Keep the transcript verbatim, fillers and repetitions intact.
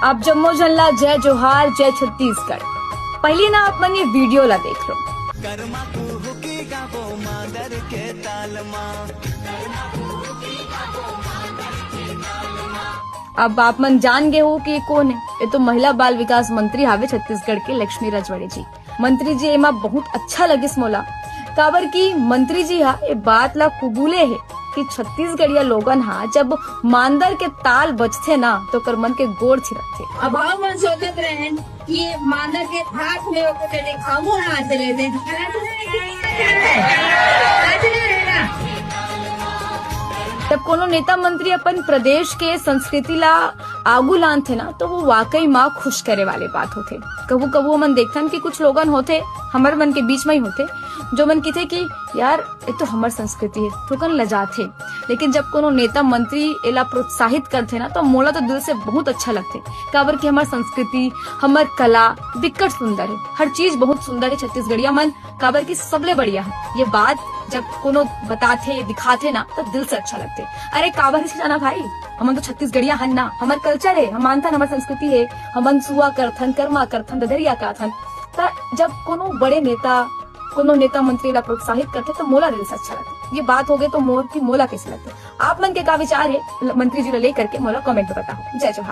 आप जम्मो झन ला जय जोहार, जय छत्तीसगढ़। पहिली ना आप मन ये video ला देख लो। अब आप मन जान गे हो कि ये कोन हे। ये तो महिला बाल विकास मंत्री हावे छत्तीसगढ़ के, लक्ष्मी राजवाड़े जी। मंत्री जी एमा बहुत अच्छा लगिस मोला, काबर कि मंत्री जी हा ये बात ला कुबूले हे कि छत्तीसगढ़िया लोगन हा जब मांदर के ताल बजथे ना, तो ओकर मन के गोड़ थिरकथे। अब हम मन सोचत रहेन कि ये मांदर के हाथ में ओकर चले खामो हाथ ले दे। जब कोनो नेता मंत्री अपन प्रदेश के संस्कृति ला आगू लानथे ना, तो वो वाकई मा खुश करे वाले बात होथे। कभू कभू हमन देखथन कि कुछ लोगन होथे, हमर मन के बीच में ही होथे, जो मन किथे कि यार, ये तो हमर संस्कृति है, थोकन लजाथे। लेकिन जब कोनो नेता मंत्री एला प्रोत्साहित करथे ना, तो मोला तो दिल से बहुत अच्छा लगथे, काबर कि हमर संस्कृति, हमर कला बिकट सुंदर है। हर चीज बहुत सुंदर है छत्तीसगढ़िया मन, काबर कि सबले बढ़िया है। ये बात जब कोनो बताथे, दिखाथे ना, तो दिल से अच्छा लगथे। अरे, काबर से जाना भाई, हमन तो छत्तीसगढ़िया हन ना, हमर culture है, हम मानथन, हमर संस्कृति है, हमन सुआ करथन, कर्मा करथन, ददरिया करथन। त जब कोनो बड़े नेता, कोनो नेता मंत्री ला प्रोत्साहित करथे, तो मोला दिल से अच्छा लगथे। ये बात हो गई तो मोर की मोला कैसे लगथे? आप मन के का विचार है ल-, मंत्री जी ला लेकर के, मोला comment में बताओ। जय जोहार।